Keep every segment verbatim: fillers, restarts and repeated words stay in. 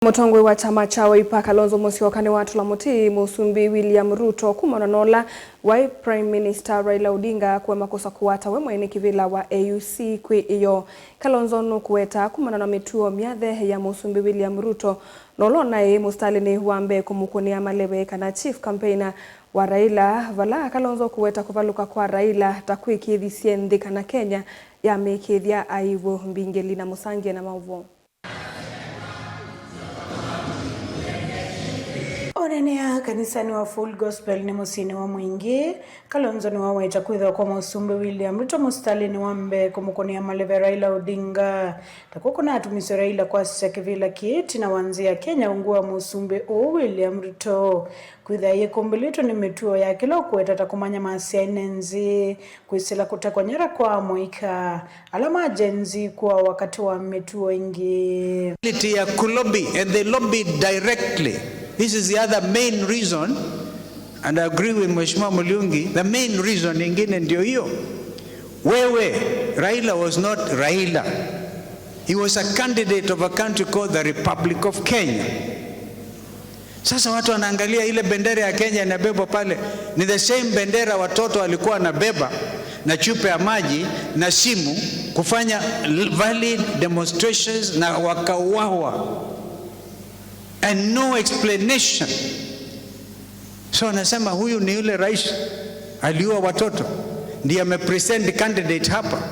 Mũtongoi wa kyama kya Wiper, Kalonzo Musyoka, nĩwatũla mũtĩ Mũsumbĩ William Ruto kumana na ũla waĩ Prime Minister Raila Odinga kũema kũsa kũwata we mwene kĩvĩla wa A U C kwĩ ĩyoo. Kalonzo nũkũweta kumana na mĩtuo myathe ya Mũsumbĩ William Ruto, na ũla ũnaĩ mũsitalĩnĩ wa mbee kũmũkũnĩa maleve kana chief campaigner wa Raila, vala Kalonzo kũweta kũvalũka kwa Raila ta kwĩkĩĩthisye nthĩ kana Kenya yamĩkĩĩthya aibu. Mbingeli na Mũsangie na maũvoo. Oneenea kanisanĩ wa Full Gospel nĩ mũsyĩnĩ wa Mwingĩ, Kalonzo nĩwaweta kwĩthĩwa kwa Mũsumbĩ William Ruto mũsitalĩnĩ wa mbee kũmũkũnĩa maleve Raila Odinga. Takw'o kũnatumisye Raila kwasya kĩvĩla kĩĩ ĩtina wa nzĩ ya Kenya ungu wa Mũsumbĩ ũũ William Ruto. Kwĩthĩa yĩkumbĩlĩtwe nĩ mĩtuo ya kĩla ũkũweta ta kũmanya masyaĩne nzĩ, kwĩsĩla kũtekwa nyara kwa amũika ala ma Gen Z kwa wakati wa mĩtuo ĩngĩ. Ability ya kulobby, and they lobbied directly. This is the other main reason, and I agree with Mheshimiwa Muliungi, the main reason ingine ndio hiyo. Wewe, Raila was not Raila. He was a candidate of a country called the Republic of Kenya. Sasa watu wanaangalia ile bendera ya Kenya inabebwa pale, ni the same bendera watoto walikuwa wanabeba na chupa ya maji na simu kufanya valid demonstrations na wakauawa. And no explanation. So anasema huyu ni yule rais aliua watoto, ndiye amepresent candidate hapa.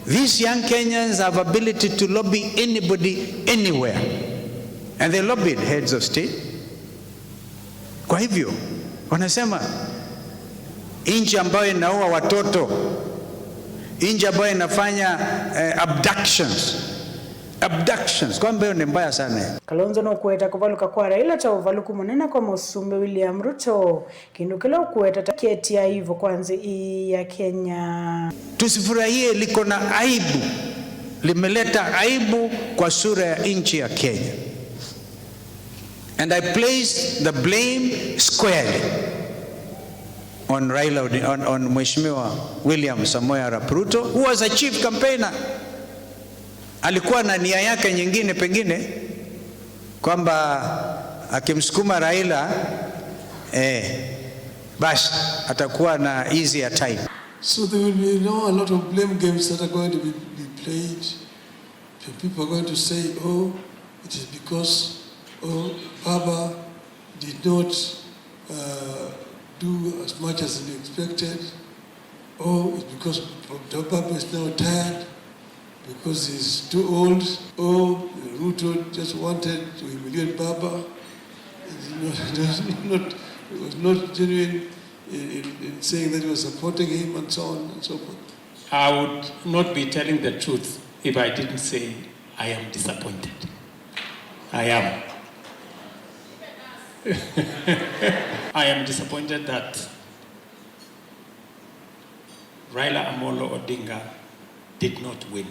These young Kenyans have ability to lobby anybody, anywhere. And they lobbied heads of state. Kwa hivyo, wanasema nchi ambayo inaua watoto, nchi ambayo inafanya, eh, abductions. Abductions, kwamba hiyo ni mbaya sana. Kalonzo nũkũweta kũvalũka kwa Raila ta ũvalũku mũnene kwa Mũsumbĩ William Ruto, kĩndũ kĩla ũkũweta ta kĩetie aibu kwa nzĩ ĩĩ ya Kenya. Tusifurahie, liko na aibu, limeleta aibu kwa sura ya nchi ya Kenya. And I place the blame squarely on Raila Odi-, on, on Mheshimiwa William Samoei Arap Ruto, who was a chief campaigner. Alikuwa na nia yake nyingine pengine, kwamba akimsukuma Raila, eh, basi atakuwa na easier time. So there will be now a lot of blame games that are going to be, be played. The people are going to say, "Oh, it is because, oh, Baba did not, uh, do as much as we expected. Oh, it's because Baba is now tired, because he's too old. Oh, Ruto just wanted to humiliate Baba. It is not, it was not, it was not genuine in, in, in saying that he was supporting him," and so on and so forth. I would not be telling the truth if I didn't say I am disappointed. I am. I am disappointed that Raila Amolo Odinga did not win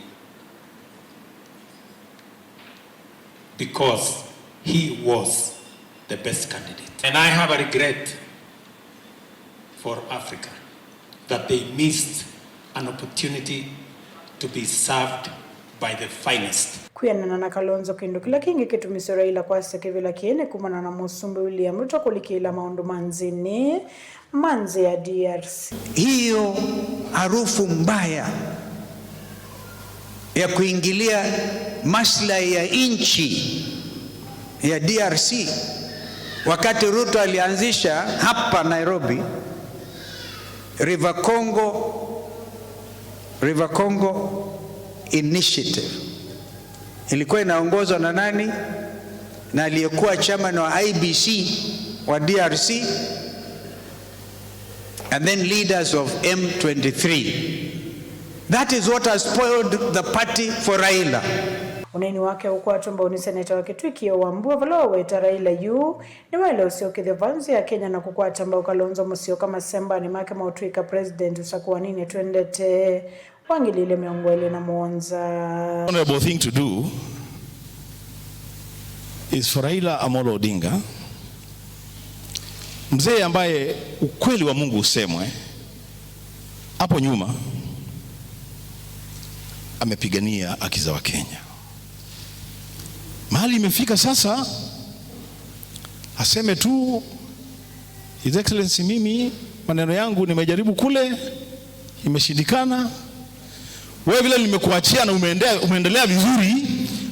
because he was the best candidate. And I have a regret for Africa that they missed an opportunity to be served by the finest. Kwĩanana na Kalonzo, kĩndũ kĩla kĩngĩ kĩtumisye Raila kwasya kĩvĩla kĩĩ nĩ kumana na Mũsumbĩ William Ruto kũlikĩĩla maũndũ ma nthĩnĩ ma nzĩ ya D R C. Hiyo harufu mbaya ya kuingilia maslahi ya nchi ya D R C, wakati Ruto alianzisha hapa Nairobi River Congo, River Congo Initiative. Ilikuwa inaongozwa na nani? Na aliyekuwa chairman wa I B C wa D R C, and then leaders of M twenty-three. That is what has spoiled the party for Raila. Ũneeni wake ũkwatwa mbau nĩ seneta wa Kitui Kĩoo Wambua, vala waweta Raila yu nĩwaĩle ũsyokethya vaa nzĩ ya Kenya na kũkwata mbau Kalonzo Musyoka masembanĩ make ma ũtw'ĩka president ũsakũaninĩ twendete wa ngili ilĩ mĩongo ĩlĩ na mũonza. Honorable thing to do is for Raila Amolo Odinga, mzee ambaye ukweli wa Mungu usemwe, hapo nyuma amepigania haki za Wakenya. Hali imefika sasa, aseme tu, His Excellency, mimi maneno yangu nimejaribu kule, imeshindikana. Wewe vile nimekuachia na umeendea-, umeendelea vizuri,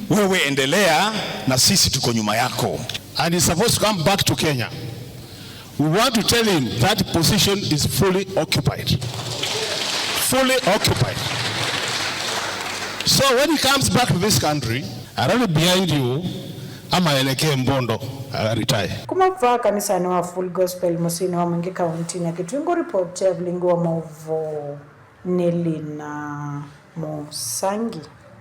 wewe endelea na sisi tuko nyuma yako. And he's supposed to come back to Kenya. We want to tell him that position is fully occupied. Fully occupied. So when he comes back to this country, I rally behind you, ama elekee Mbondo, uh, retire. Kuma vaa kanisanĩ wa Full Gospel mũsyĩnĩ wa Mwingi kauntinĩ ya Kitui, ngũ report ya vilingi wa maũvoo nĩ Lina Mũsangi.